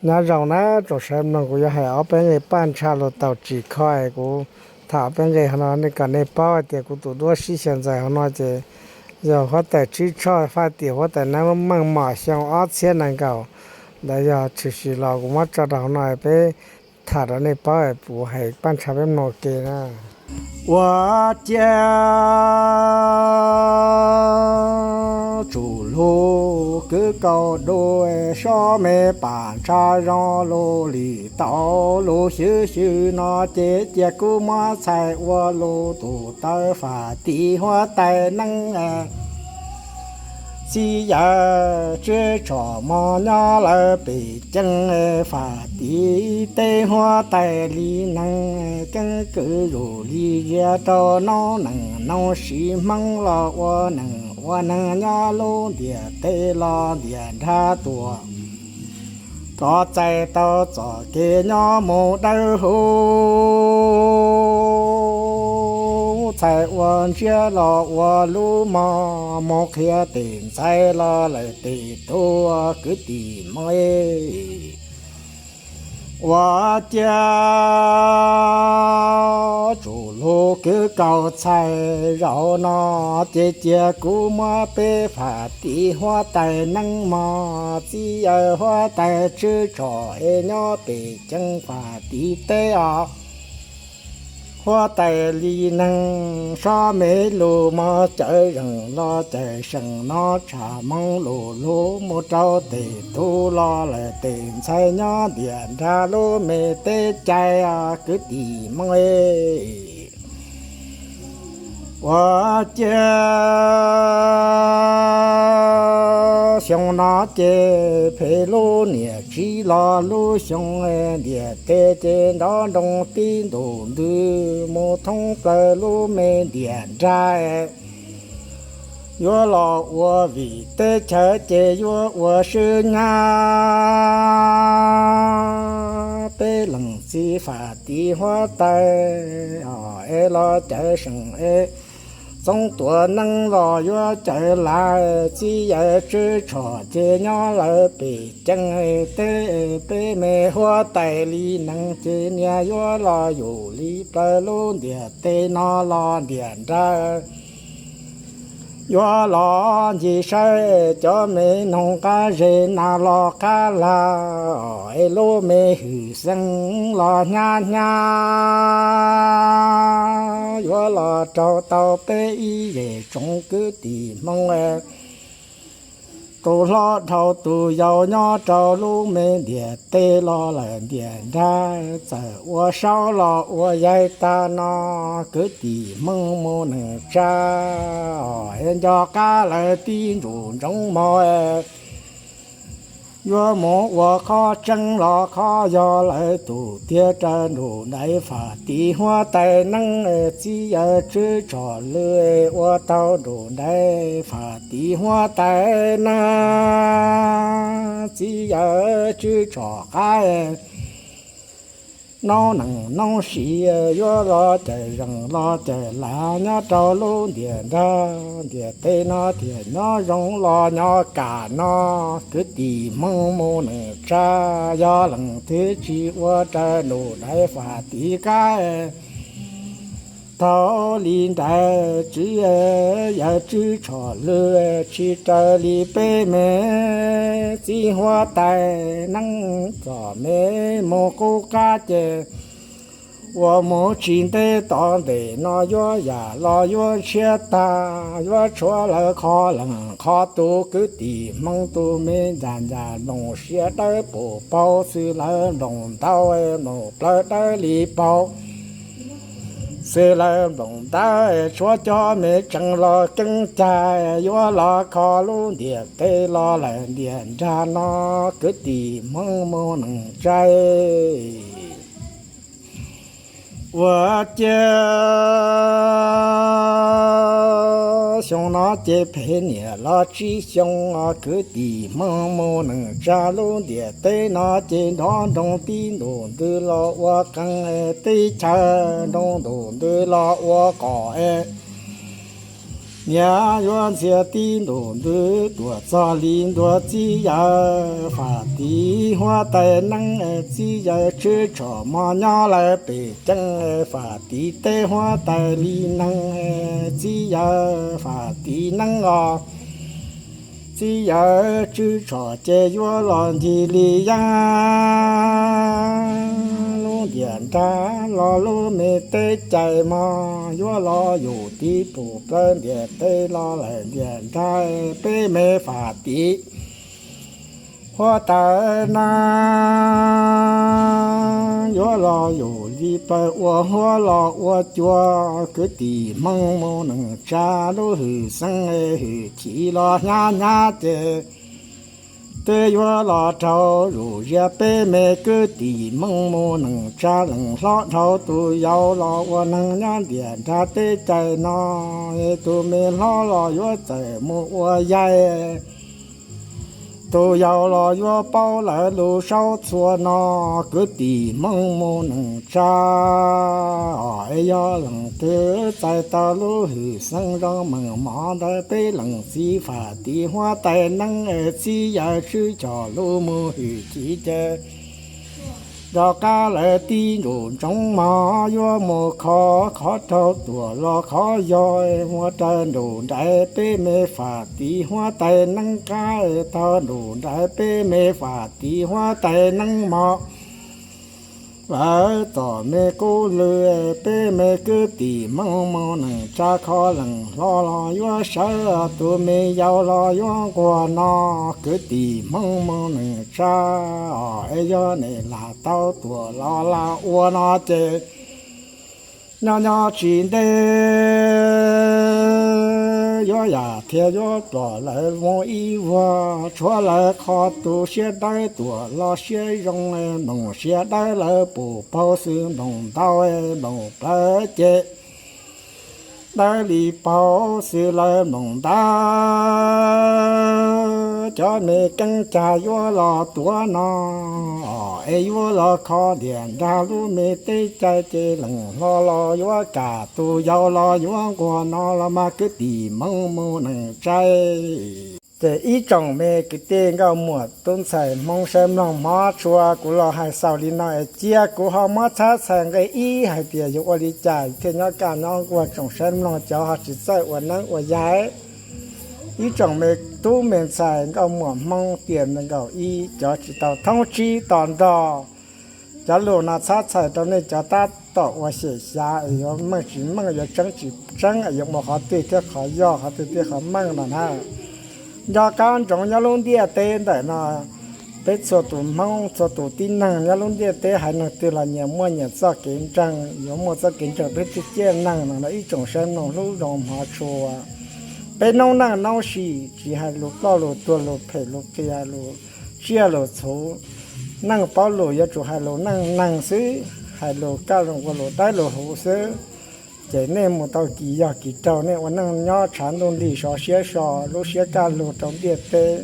Nyob zoo na tsoom saib mloog, kuv yuav hais ob peb nqe paj ntsha los tau tsim kho es kuv tham ob peb nqe hauv no nej kom nej paub hais tias kuv tus duab sib xyaw ntxaws hauv no ces yog huab tais Tswb Tshoj Faj Tim huab tais neeb meej mom xyoo ob txhiab nees nkaum ntawd yog tshwm sim los kuv muab tso rau hauv no peb tham rau nej paub es kuv hais paj ntsha peb mloog ke na. Ua ciav tsum lug kwv kaus du, sob me pam ntsha zoo lug lim tau lug xyw xyw no ces cia kuv muab txhais ua lug tus tawv fam tim huab tais neeb txiv yawm Tswb Tshoj mog nyob lawv pem ceeb fam tim teb huab tais li neeg keeb kwv zus li zias rau noob neej noob siv Hmoob los ua neej ua neeg nyob lub ntiaj teb los ntiaj nrag tuaj kom txais tau txoj kev nyob mus dawb huv, txhais ua ntsiab los ua lub mog mus qhia tes ntxhais los lawm tes tub kwv tij Hmoob. Ua ciav tsum lug kwv kaus txhais zaum no ces cia kuv muab peb fam tim huab tais neeb mog txiv yawm huab tais Tswb Tshoj es nyob pem ceeb fam tim teb os. Huab tais li neeg sob me lug mog cawv zeem los cawv seem no tshaj Hmoob lug lug mus rau tes tub los lawm tes ntxhais nyob ntiaj nrag lub me teb cai kwv tij Hmoob. Ua ciav xyoo no ces phem lub niam tsev los lub xyoo ntiaj teb ces nrov nroo tib ntus ntws mus thoob plaws lub me ntiaj nrag. Yuav los ua vim teb chaws ces yuav ua swb nyab. Peb leej txiv fam tim huab tais es los cawv seem es Txoov Tuam Neeb los yuav cawv lav txiv yawm Tswb Tshoj ces nyob lawv pem ceeb teb peb me huab tais li neeg ces niag yuav los yug li plaws lub ntiaj teb no los ntiaj nrag. Yuav los ncig saib cov me noog qab zes nas los qab lag es lub me hwj xeeb los hnyav hnyav. Yuav los raug tau peb ib zej tsoom kwv tij Hmoob tus hlob dhau tus yau nyob rau lub me ntiaj teb los lawm ntiaj nrag. Txawm ua saub los ua yaig tag no kwv tij Hmoob mus neej tsa es nco qab lawv tib ntsum ntsoov mog. Yuav mus ua qhov tseeb los qhov yog lawv tus tiag raws nruj dais fam tim huab tais neeb txiv yawm Tswb Tshoj lwj ua tau nruj dais fam tim huab tais neeb txiv yawm Tswb Tshoj qab. Noob neej noob siv yuav los cawm zeem los cawm lav nyob rau lub ntiaj nrag ntiaj teb no tiag nyob zoo los nyob kam no kwv tij Hmoob mus neej tsa yog leej twg tsis ua raws nruj dais fam tim kab thaum li nraim txiv yawm Tswb Tshoj lwj tsis raws li peb me txiv huab tais neeb txom me mus qub qab ces ua mus tsis ntev tom ntej no yuav yam los yuav ntshiab tag yuav tshuav lawv qhov leej qhov tus kwv tij Hmoob tus me ncaj ncaj nplooj siab dawb paug paug xws lawv nplooj ntau nplooj plawv dawb li paug xws lawv nplooj ntawd tshuav cov me tsees los keeb cai yuav los kho lub ntiaj teb los lawm ntiaj nrag no kwv tij Hmoob mus neej tsa. Ua ciav xyoo no ces phem niam los tsib xyoo kwv tij Hmoob mus neej tsa lub ntiaj teb no ces nrov nroo tib ntus ntws los ua qee teb chaws nroo ntus ntws los ua qom es Niam yuav ntxhias tib ntus ntws tuam txog li ntuag txiv yawg fam tiv huab tais neeb, txiv yawg tswb tshom mog nyob lawv pem ceeb, fam tiv teb huab tais li neeg, txiv yawg fam tiv neeb os. Txiv yawg tswb tshom ces yuav los ncig li yaab, lub ntiam nrag los lub me teb cai mog, yuav los yus tib pum plawv ntiam teb los lawm ntiam nrag, peb me fam tiv huab tais neeb, yuav los yus li plawv ua huab los ua cua, kwv tim Hmoob mus neej tsa, lub hwm xeeb hwm chim los hnyav hnyav ces twb yuav los raug zuj zus, peb me kwv tim Hmoob mus neej tsa, leej hlob dhau tus yau los ua neeg nyob ntiam nrag teb cai no, tus me hlob los yuav txawm mus ua yaig, tus yau los yuav paub lawv lus saub txhua no, kwv tim Hmoob mus neej tsa os. Es yog leej twg txais tau lub hwm xeeb zoo meej mom ntawd, peb leej txiv fam tiv huab tais neeb, txiv yawg tswb tshom lub mus hwm chim ces rov qab lawv tib ntus ntsoov mog, yuav mus kho qhov raug tuam los qhov yog, mus raws nraim peb me fam tiv huab tais neeb qab, taug nraim peb me fam tiv huab tais neeb mog. Lawv txom me qub lw, peb me kwv tim Hmoob mus neej tsa, kho leej hlob los yuav sawv, tus me yau los yuav nquag no, kwv tim Hmoob mus neej tsa os. Es yog nej lam tau tuam los lam ua no ces nyob nyob tsis ntev yuav yam thiab yuav plom lawv mus ib vuag, tshuav lawv qhov tu siab dawb tuam los siab zoo, nplooj siab dawb lawv pum paug xwb nplooj ntau, nplooj plawv ces dawb li paug xwb lawv nplooj ntau. Cov me keeb cag yuav los tuav no, es yuav los kho ntiam nrag lub me teb cai ces leej hlob los yuav kam, tus yau los yuav nquag no los mas kwv tim Hmoob mus neej tsa. Ces ib tsoom me kwv tij nkauj muam tub ntxhais Hmoob saib mloog hmov tshua, kuv los hais xaus li no es cia kuv ho muab txhab txhais nqe ib hais tias yuav ua li cas thiaj nyob kaj nyob nquag, tsoom saib mloog cov ho tsis txawj ua neeb ua yaig. Ib tsoom me tub me ntxhais nkauj muam Hmoob tiam nees nkaum ib, cov tsis tau thoob tsib to nrog. Cov lus no txhab txhais rau nej cov tab tom ua xyem xyav es yuav meej tsis meej, yuav tseeb tsis tseeb, yuav mus qhov twg thiab qhov yog qhov twg thiab qhov meej no na. Nco qab ntsoov nyob lub ntiaj teb ntawm no, peb txhua tus Hmoob txhua tus tib neeg nyob lub ntiaj teb haiv neeg twg los nyias muaj nyias txoj kev ntseeg, yuav muaj txoj kev ntseeg peb txoj ciaj neeg no. Ib tsoom saib mloog hlub zoo hmov tshua, peb noob neej noob sim tsis hais lus ploj lus tuag lus phem lus qias lus tsiaj lus txhu. Neej paub lus yuav tsum hais lus neej neeg xwb, hais lus kaj lus nquag lus dawb lus huv xwb. Ces nej mus tau kis yog kis raug, nej ua neej nyob tshav ntuj nti sov siab so lub siab kaj lug rau ntiaj teb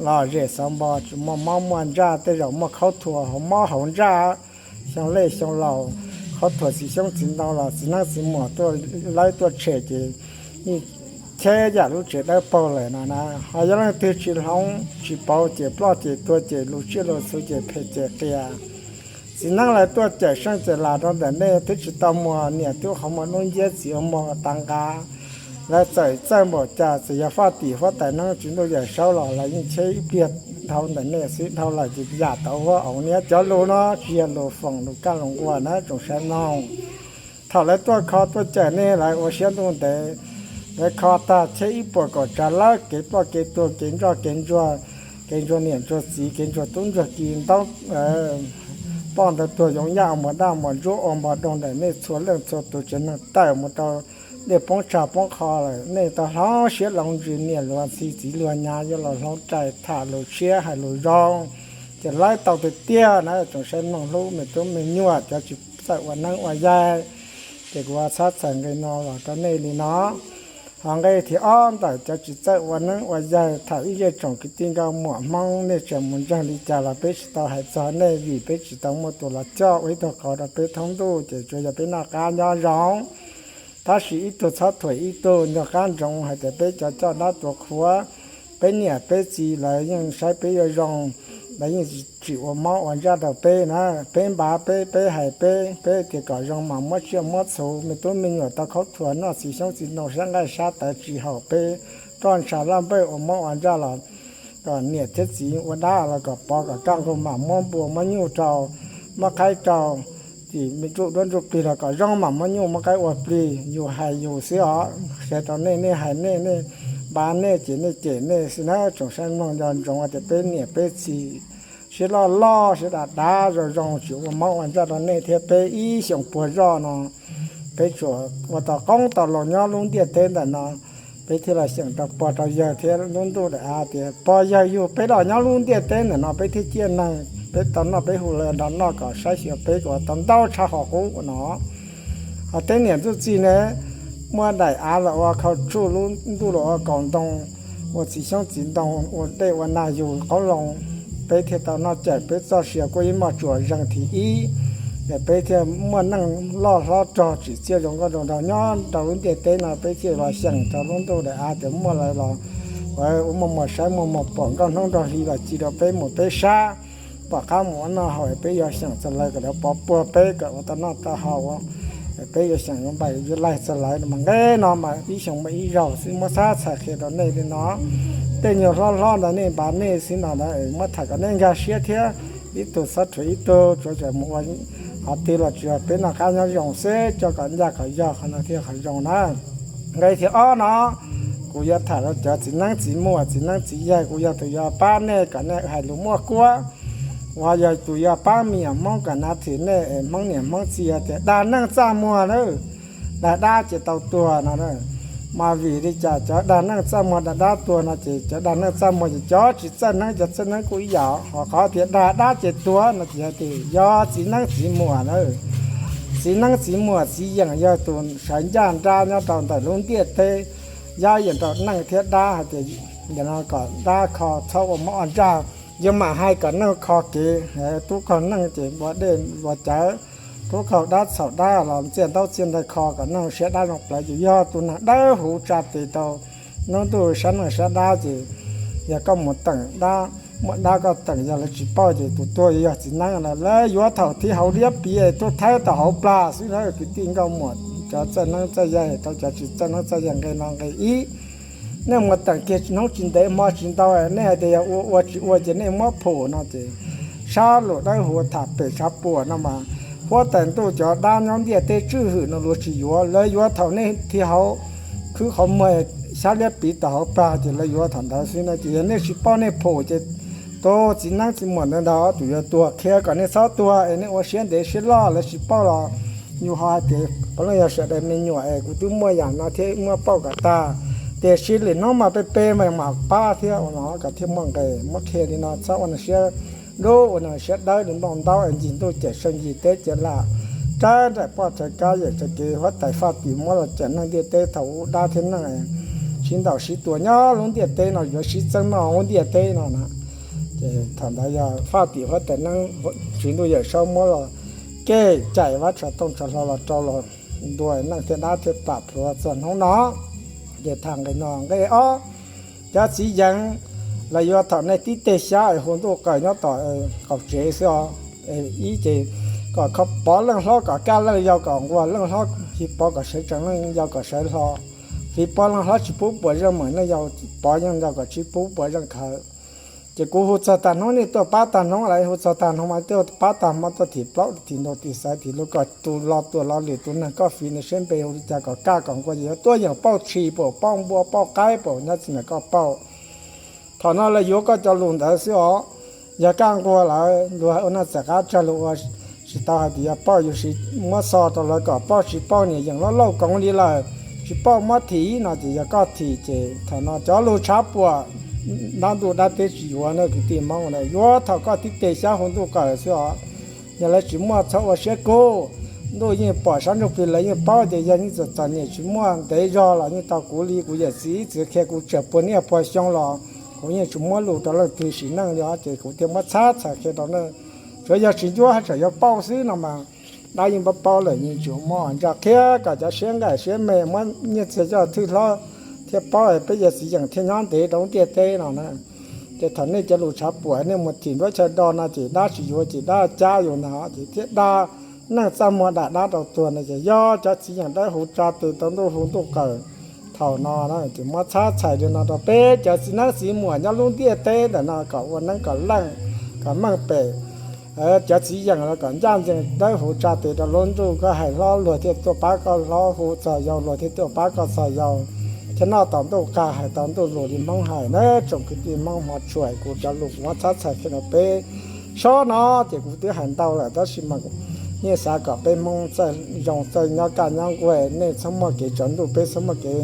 los zem xov npo tsis muaj mob muaj ntsaj, tej zaum muaj khaub thuas hauv mob hauv ntsaj, xyoo lej xyoo laus, khaub thuas txiv xyoob txiv ntoo los txiv neeb txiv muam tuaj lawb tuaj tshem ces yeej cheb yam lub tsev dawb paug lawm no na. Ho yog leej twg tsis hloov tsis pauv ces ploj ces tuag ces lus tsiaj lus txhu ces phem ces qias. Txiv neeb lawv tuaj cawm seej cawm lam rau ntawm nej twb tsis tau muag niam tub qhov muag dub nciab txiv ua muag tav nqa. Lawv txawm txawj npaum cas txawm yog faj tim huab tais neeb tsis ntuj yawm saub los lawv yeej cheb ib pliag dhau ntawm nej xwb, dhau lawm ces yam tau huab aus niab. Cov lus no tsis yog lus foom lus kaj lus nquag na tsoom saib mloog. Thaum lawv tuaj kho tuaj cawm nej lawv ua siab ntuj ntev, lawv kho tag cheb ib puas kaum tsav lawm, kev ploj kev tuag kev ntsoj kev ntsuag, kev ntsuag niam ntsuag txiv kev ntsuag tub ntsuag ki ntaub, ploj ntawd tuag yoov yaj ua npog daj ua npog ntsuab ua npog doog ntawm nej txhua leej txhua tus tsev neeg tawm mus rau dej poob tsag poob qho lawm. Nej tau hloov siab hloov ntsws niam luag ntxhi txiv luag nyav yuav los hloov rais tham lus tshiab hais lus zoo, ces lawv tau tiag tiag na tsoom saib mloog hlub me tub me nyuam cov tsis txawj ua neeb ua yaig. Ces kuv txhab txhais nqe no los rau nej li no. Ho nqe thib ob ntawm cov tsis txawj ua neeb ua yaig, thaum ib zej tsoom kwv tij nkauj muam Hmoob nej tseem mus ntseeg li cas los peb tsis tau hais txog nej vim peb tsis tau muaj tus los coj ua ib tug qauv rau peb thoob ntuj, ces tsuas yog peb noj qab nyob zoo. Tab sis ib tug txhob thuam ib tug, nco qab ntsoov hais tias peb cov coj dab tuav qhua, peb niam peb txiv lawv yeej saib peb yuav zoo, lawv yeej tsis ua mob ua ntsaj rau peb na. Peb npav peb, peb hais peb, peb tias kom zoo mas muab tsiaj muab txhu, me tub me nyuam tau khaub thuas noj, txiv xyoob txiv ntoo sab nqaij sab tawv tsis haum peb, roj ntsha laj npawj ua mob ua ntsaj los kom niam thiab txiv ua dab los kom pov kom kaj nqug mas muab npua muab nyuj rau, muab qaib rau, tim me ntsuj duab ntsuj plig los kom zoo mas muab nyuj muab qaib ua plig. Yus hais yus xwb os, qhia rau nej, nej hais nej, nej npav nej ces nej cem nej xwb na. Tsoom saib mloog nco ntsoov tias peb niam peb txiv siab loj loj siab dav dav zoo zoo tsis ua mob ua ntsaj rau nej thiab peb ib xyoos puag zoj no. Peb tsuas ua tau qoob tau loo nyob lub ntiaj teb ntawm no, peb thiaj los xyeem rau pog rau yawg thiab lub ntuj daim av tias pog yawg yug peb los nyob lub ntiaj teb ntawm no peb thiaj ciaj neeg, peb tau noj peb hu lawv nrog noj kom saib xyuas peb kom ua tau ntau tshaj qhov qub no. Ho tej niam ntxuj txig ne, muaj daim av los ua khau tsuj, lub ntuj los ua kaus ntoo, ua txiv xyoob txiv ntoo, ua dej ua nag yug qoob loo, peb thiaj tau noj cawm peb txoj sia kuj ib moj tsuam zeeg thib ib, es peb thiaj muaj neej loj hlob rog tsim txiaj zoo nkauj zoo nraug nyob rau lub ntiaj teb no. Peb thiaj los xyeem rau lub ntuj daim av tias muaj lawv los ua muaj muag saib muaj muag pom, nkauj hnub nraug hli los ci rau peb mus peb sab, pom qab mus ua noj haus, peb yuav xyeem txog lawv kom lawv pov puag peb kom ua tau noj tau haus. Peb yuav xyeem yuav npaim yuav laig txog lawv mas nqe no mas ib xyoo muaj ib zaug xwb, muab txhab txhais qhia rau nej li no. Tej nyuag hlob hlob ntawd nej npav nej xwb no ntawd muab tham kom nej nkag siab thiab, ib tug txhob rhuav ib tug, tsuav tseem mus ua qhov twg los tsis yog, peb noj qab nyob zoo xwb, coj kom ncaj kom yog qhov no thiaj qhov zoo na. Nqe thib ob no, kuv yuav tham rau cov txiv neeb txiv muam txiv neeb txiv yaig, kuv yog tus yuav pab nej kom nej hais lus muaj kuab, uas yog tus yuav pab me nyuam Hmoob kom nav thim nej es Hmoob niam Hmoob txiv tias dag neej txaj muag na, dag dab ces tau tuag no. Mas vim li cas cov dag neej txaj muag dag dab tuag no ces cov dag neej txaj muag ces cov tsis txawj neeb, cov txawj neeb kuj ib yam, ho qhov tias dag dab ces tuag no ces yog tias yog txiv neeb txiv muam na. Txiv neeb txiv muam txiv yeem yog tus sawv ncaj nrab nyob rau ntawm lub ntiaj teb, yab yeem rau neej thiab dab hais tias kom dab kho txhob ua mob ua ntsaj. Yuav mam hais kom neej kho kev, tub kho neej ces ua dej ua cawv, tub kho dab txhaum dab los txiaj ntaub txiaj ntawv kho kom neej siab dab zoo plawv. Ces yog tus neeg dawb huv tsa tes rau lub ntuj sab neej sab dab ces yog koj mus teem dab, muaj dab koj teem yog lawv tsis pauj ces tus tuag yuav yog txiv neeb lawm. Lawv yuav thaum thib hauv liab piv es tuaj thawb tau hauv plag xwb na kwv tij nkauj muam, cov txawj neeb txawj yaig rau cov tsis txawj neeb txawj yaig nqe no nqe ib. Nej mus teem kiag hnub tsis ntev hmo tsis ntau nej hais tias yog ua ua tsis ua ces nej muab phum no ces sab lus dawb huv tham pem tshav puam no mas huab tais ntuj cov dab nyob ntiaj teb tswj hwm no luag tsis yuav, lawv yuav thaum nej thib hauv khwb qhov muag xyab liab piv tau hauv plag ces lawv yuav thaum ntawd xwb no ces yog nej tsis pauj nej phum ces tus txiv neeb txiv muam ntawd ntag tus yuav tuag. Qhia kom nej txhob tuag es nej ua siab ntev siab loj, lawv tsis pauj los yus ho hais tias puav leej yog sawv daws me nyuam es kuv twb muaj yam no thiab muab pauj kom tag. Tiam sis lwm hnub mas peb peb mas mam pab thiab ua no kom thiaj muaj nqe. Muab qhia li no txhob ua neeg siab dub ua neeg siab dawb li nplooj ntaub es ncig ntuj cawm saw ncig teb cawm lam rawv nraim poj rawv kab yawm txoj kev huab tais faj tim muab los cawm neeg ntiaj teb thaum ub dab thiab neeg sib ntaus sib tua nyob lub ntiaj teb no yuav sib txeeb noj lub ntiaj teb no na. Ces thaum ntawd yog faj tim huab tais neeb tswv ntuj yawm saub muab los kev cais vab tsho tooj tsho hlau los rau los ntua neej thiab dab thiaj plam plhuav txog hnub no. Ces tham nqe no nqe ob, cov txiv yeev los yuav thaum nej tib teg xyab es hu ntuj qaws nyob tom qaum tsev xwb os. Ib ces kom kho pov leej hlob kom kaj leej yau kom nquag leej hlob, fiv pov kom sawv tsees leej yau kom sawv hlo, fiv pov leej hlob tsis pub puas zeej meem leej yau, pov yeej yau kom tsis pub puas zeej khawv. Ces kuv hu txog tag hnub nej tuaj pab tag hnub, lawv hu txog tag hnub mas tuaj pab tag hmo tuaj thim plaub thim ntug thim xaiv thim lug kom tus lo tuam lo lwm tus neeg koj fiv ntawd siab npe hu li cas kom kaj kom nquag ces yuav tuaj yeem pauj tshis pam pauj npua pauj qaib pam nyob txij ntawm koj pauj. Thaum no lawv yuav koj cov lus ntawd xwb os. Yog kaj nquag lawm luag ua neej txawm qab tsawg lug ua tsis tau hais tias yog pauj yus sis muab xo rau lawv kom pauj, tsis pauj niam yeem loj lauj koov li lawm, tsis pauj muab thim no ces yog koj thim ces thaum no cov lus tshav puam dab ntuj dab teb tsis yuav na kwv tij Hmoob na, yuav thaum koj tib teg xyab hu ntuj qaws xwb os. Yog lawv tsis muaj txhob ua siab kub. Ntuj yeej pom sab ntsuj plig lawv yeej paub tias yog yeej txom txom nyem tsis muaj ntev zog los yeej tau kuv li kuv yawm txiv ib txwm qhia kuv tseem puag niaj puag xyoo los kuv yeej tsis muab lus rau leej twg sim neej li os ces kuv thiaj muab txhab txhais qhia rau nej. Tsuav yog tsis ncuab haj tseem yuav pauj xwb no mas Dab yeej paub paub lawm, yeej tsis muaj ntsa qhia kom cov siab nqaim siab me muab nyiaj txiag coj thwj hlob thiaj paub peb yog txiv yeem thiaj nyob ntev rau lub ntiaj teb no na. Ces thaum nej cov lus tshav puam nej mus thim nruab chaw do no ces dab tsis yuav ces dab cab yus ntag ces thiaj dag neej txaj muag dam dab rau tuag no ces yog cov txiv yeem dawb huv tsa tes tau ntuj hu ntuj qaws thaum no na. Ces muab txhab txhais li no rau peb cov txiv neeb txiv muam nyob lub ntiaj teb ntawm no kom ua neeb kom leej kom meej pem cov txiv yeem los kom ncaj ncees dawb huv tsa tes rau lub ntuj, koj hais hlob luag thiaj tuaj pab koj hlob, hu txog yau luag thiaj tuaj pab koj txog yau, thiaj noj tau ntuj qag hais tau ntuj lus li Hmoob hais na. Tsoom kwv tij Hmoob hmov tshua, kuv cov lus kuv muab txhab txhais kiag rau peb saib no ces kuv twb hais ntau lawm tab sis mas nej xav kom peb Hmoob txawj zoo txawj nyob kaj nyob nquag, nej txhob muaj kev tsaus ntuj peb txhob muaj kev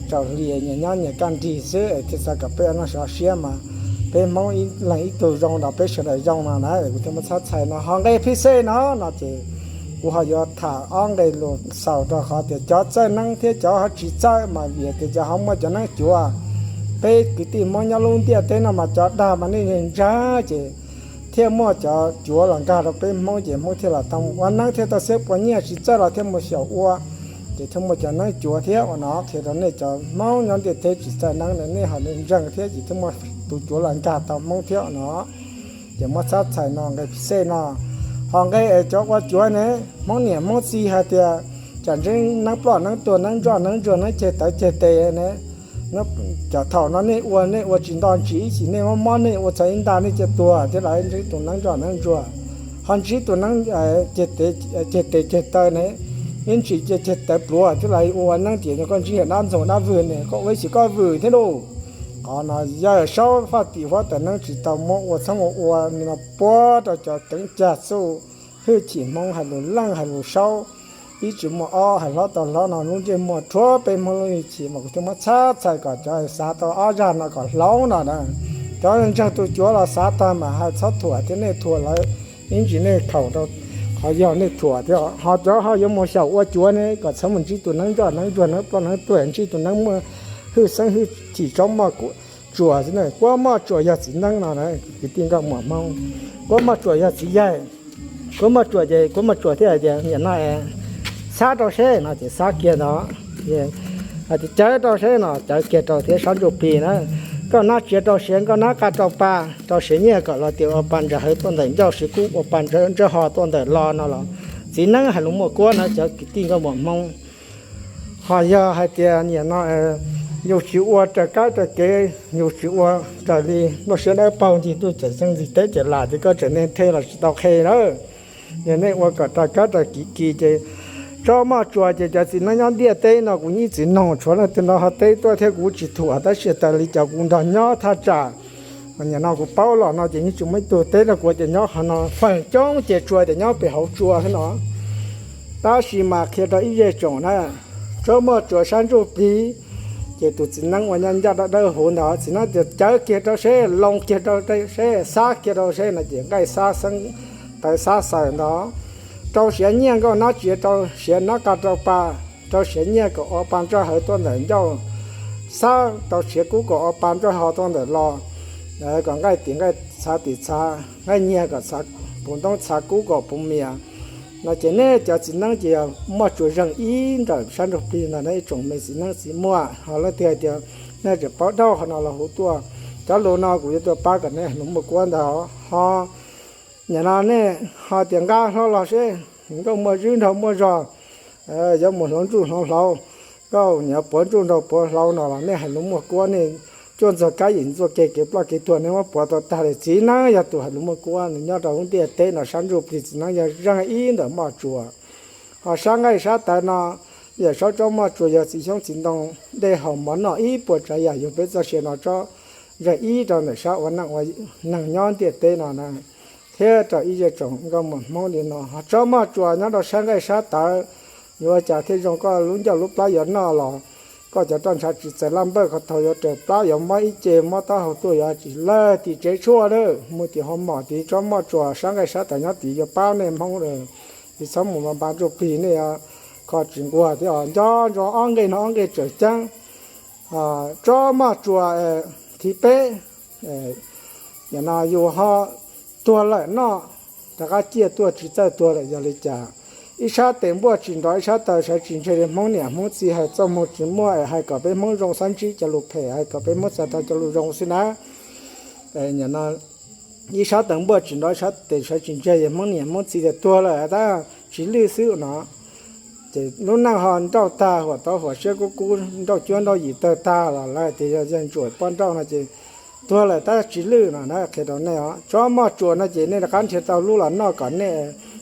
tsaus hli, nyias nyob nyias kaj nrig xwb es thiaj xav kom peb ua neej sov siab mas peb Hmoob ib leeg ib tug zoo los peb sawv daws zoo no na. Kuv thiaj muab txhab txhais no ho nqe phij xej no no ces kuv ho yuav tham ob nqe lus xaus rau qhov tias cov txawj neeb thiab cov ho tsis txawj mas vim tias cov ho muaj cov neeb cuav. Peb kwv tij Hmoob nyob lub ntiaj teb no mas cov dag mas nej ntseeg ces thiaj muaj cov cuav los nkag rau peb Hmoob ces Hmoob thiaj los tau ua neeb thiaj tau xiab pua nyiaj, tsis txawj los thiaj mus xyaum ua ces thiaj muaj cov neeb cuav thiab. Ua no qhia rau nej cov Hmoob nyob ntiaj teb tsis txawj neeb ne nej ho ntseeg thiab ces thiaj muaj tus cuav los nkag tau Hmoob thiab no. Ces muab txhab txhais no nqe phij xej no. Ho nqe es cov ua cuav ne, Hmoob niam Hmoob txiv hais tias tsam ntseeb neeb ploj neeb tuag neeb ntsoj neeb ntsuag neeb ceg tawv ceg tes ne, cov thaum no nej ua nej ua tsis nto ntsis ib chim nej mob mob nej ua txog ib nta nej cia tuag thiab los ntseeb tus neeb ntsoj neeb ntsuag, ho ntsib tus neeb ceg tes ceg taw ne, ib ntsis cia ceg tawv pluav thiab los ua neeb tias koj ntsib yam dab ntxoog dab vwg ne koj ua ib chim koj vwm thiab lauj. Qhov no yawg Saub Faj Tim huab tais neeb tsis tau muab ua txheeb ua ua no puab rau cov keev cag txuj hwj chim Hmoob hais lus leej hais lus saub. Ib tsis muaj ob hais hlob tau hlob no lub ntsej muag rhuav peb Hmoob lub hwj chim mas kuv thiaj muab txhab txhais kom cov xav tau ob zaj no kom hloov no na. Cov ntseeg tus cuav los xav tag mas hais txhob thuam thiab nej thuam lawv ib ntsis nej khaum rau qhov yog nej thuam thiab. Ho cov ho yuav mus xyaum ua cuav ne kom txhob mus ntsib tus neeb ntsoj neeb ntsuag neeb ploj neeb tuag ntsib tus neeb muaj hwj xeeb hwj chim tsaub moj tsuas xwb na. Kuab moj tsuas yog txiv neeb no na kwv tij nkauj muam Hmoob. Kuab moj tsuas yog txiv yaig. Kuab moj tsuas ces kuab moj tsuas thiaj hais tias niam no xab rau seb no ces xab kiag ntawd, hais tias cawv rau seb no cawv kiag rau thiab sab ntsuj plig na. Nkauj nab tsiav rau siav, nkauj nab qa rau pa, rau siav nyiaj kom los tias ua pa ntsa hawv tuaj ntawm ncauj, siav kub ua pa ntsawj ho tuaj ntawm lo no los txiv neeb hais lus muaj kuab na cov kwv tij nkauj muam Hmoob. Ho yog hais tias niam no yus tsis ua raws kab raws kev, yus tsis ua raws li nplooj siab dawb paug ncig ntuj cawm xeeb ntxig teb cawm lam ces koj tseem neeg the los tsis tau qhe lawm. Yog nej ua kom raws kab raws kev kis ces tsob moj tsuas ces cov txiv neeb nyob ntiaj teb no kuv yeej tsis noog tshuav leej twg nrog ho teb tuaj thiab kuv tsis thuam tab sis tas li cov kuv nrog nyob thaj tsam niam no kuv paub los no ces yeej tsis muaj ib tug teb rau kuv tias nyob qhov no. Feem coob ces tsuas tias nyob pem hauv tsua xwb no. Tab sis mas qhia rau ib zej tsoom na, tsob moj tsuas sab ntsuj plig ces tus txiv neeb uas nyob ncaj dawb dawb huv ntawd txiv neeb tias cawv kiag rau seb, loo kiag rau seb, xab kiag rau seb no ces nqaij xab xeeb tawv xab xaws ntawd. Rau siav nyiaj nkauj nab tsiav rau siav nab qa rau pa, rau siav nyiaj kom ua pa ntsawj hawv tuaj ntawm ncauj, xab rau siav kub kom ua pa ntsawj ho tuaj ntawm lo, kom nqaij tim nqaij txhav tim txhav, nqaij nyiag kom puv ntoob txhav kub kom puv mias. No ces nej cov txiv neeb ces yog moj tsuas zeeg ib nrawm sab ntsuj plig ntag na ib tsoom me txiv neeb txiv muaj. Ho leej twg hais tias nej tseem paub dauj qhov no los hu tuaj. Cov lus no kuv yuav tuaj pab kom nej hais lus muaj kuab ntag. Ho nim no nej ho tias nqa hlo los seb, nkauj muaj zwb nraug muaj zog, yuav mus hloov ntsuj hloov hlauv, nkauj nim no puav ntsuj nraug puav hlauv no los nej hais lus muaj kuab, nej cuaj ntxog kab yim ntxuaj kev kev ploj kev tuag nej muab puav tau tag li. Txiv neeb yog tus hais lus muaj kuab, nws nyob rau lub ntiaj teb no sab ntsuj plig txiv neeb yog zeeg ib ntawm moj tsuas. Ho sab nqaij sab tawv no, yawm saub tsob moj tsuas yog txiv xyoob txiv ntoo, dej haus mov noj ib puas tsav yam yug peb txoj sia no tsob zeeg ib rau ntawm sab ua neej ua neeg nyob ntiaj teb no na. Thiab rau ib zej tsoom nkauj muam Hmoob li no, ho tsob moj tsuas nyob rau sab nqaij sab tawv, yuav ua cas thiaj zoo koj lub ncauj lub plab yuav noj los koj cov roj ntsha tsis txaws laj npawj, qhov thaum yuav raws plab yuav mob ib ce mob taub hau tuaj yuav tsis lawg tim tsev tshuaj lawm, mus tim hoo mom tid tsob moj tsuas sab nqaij sab tawv nyob tid yuav pab nej Hmoob lawm. Tsis txhob mus npa ntsuj plig nej kho tsis nquag thiab. Nco ntsoov ob nqe no ob nqe tseem ceeb. Tsob moj tsuas thib peb, nim no yus ho tuag lawm noj, rov qab ciaj tuaj tsis txawj tuag lawm yog li cas? Ib sab tes npuaj tsis nrov, ib sab taw sawv tsis ntseg li, Hmoob niam Hmoob txiv hais txoj moo tsis muaj es hais kom peb Hmoob zoo xab ntsib cov lus phem, hais kom peb Hmoob txais tau cov lus zoo xwb na. Ib sab taw npuaj tsis nrov, ib sab tes sawv tsis ntseg, Hmoob niam Hmoob txiv tias tuag lawm tab tsis lwj xwb no. Ces lub neej ho nrauj tag, huam tau huam siab kub kub, nrauj cuab nrauj yim tawg tag los lawv tias yog yawg ntsuam poj nrauj no ces tuag lawm tab tsis lwj no na. Qhia rau nej os, tsob moj tsuas no ces nej rov qab nrhiav tau lub los noj kom nej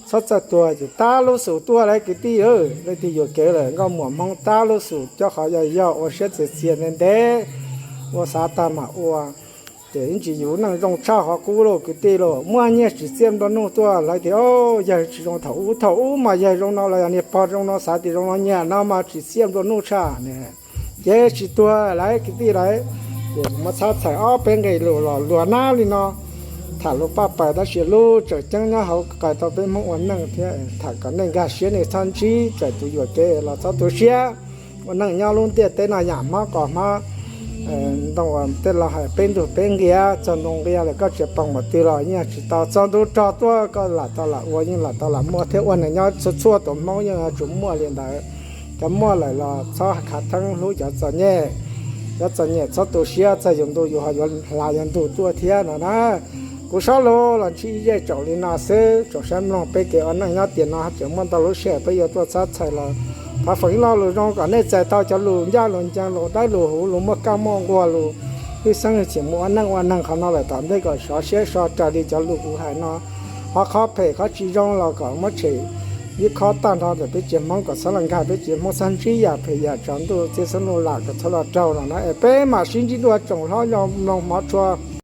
txhob txawj tuag. Ces tab lub xus tuaj lawm kwv tij, leej twg yuam kev lawm nkauj muam Hmoob, tab lub xus coj qhov yog yog ua siab txias txias ntev ntev, ua xav tag mam ua. Ces ib ntsis yus neej zoo tshaj qhov qub lauj kwv tij lauj, muaj nyiaj tsis txiaj nplua nuj tuaj, lawv tias yawg tsis zoo thaum ub, thaum ub mas yawg zoo no los yog niag pog zoo no xav tias zoo no, niag no mas tsis txiaj nplua nuj tshaj ne, ces tsis tuag lawm kwv tij lawm. Ces muab txhab txhais ob peb nqe lus los luag nab li no, tham lus paj pais tab sis lub tseem ceeb nyob hauv qais tau peb Hmoob ua neej thiab. Tham kom nej nkag siab, nej txhob ntsib, txawm tus yuam kev los txhob tu siab. Ua neej nyob lub ntiaj teb no yam hmob qos hmob ntoo, tej laus hais peb ntug peb nqia, txog ntua nqia lawm koj tsis pom mus twg los yeej tsis tau, txog ntua rog tuaj koj lam tau lam ua, yeej lam tau lam muaj thiab. Ua neej nyob txhua txhua tus Hmoob yeej yuav tsum muaj li ntawd. Cov muaj lawm los txhob khav theeb, hlub cov txom nyem, cov txom nyem txhob tu siab, txog yus ntu yus ho yuav hlav yus ntu tuaj thiab no na. Kuv Suav Lug los ntsib ib zej tsaum li no xwb, tsoom saib mloog peb kev ua neej nyob tiam no tseem muaj ntau lub sij hawm peb yuav tuaj txhab txhais los thov foom ib lo lus zoo kom nej txais tau cov lus ncaj lus ncees, lus dawb lus huv, lus muaj kaj muaj nquag, lus hwj xeeb hwj chim mus ua neej ua neeg qhov no lawm tom ntej kom sov siab so raws li cov lus kuv hais no. Ho qhov phem qhov tsis zoo los kom muab tshem ib khob tag nrho ntawm peb tsev Hmoob kom txhob los nkag peb tsev Hmoob xab ntsib yam phem yam tsaus ntuj txiaj xab nuj lam kom txhob los raug no na. Es peb mam sib ntsib dua tsoom hlob zoo mloog hmov tshua.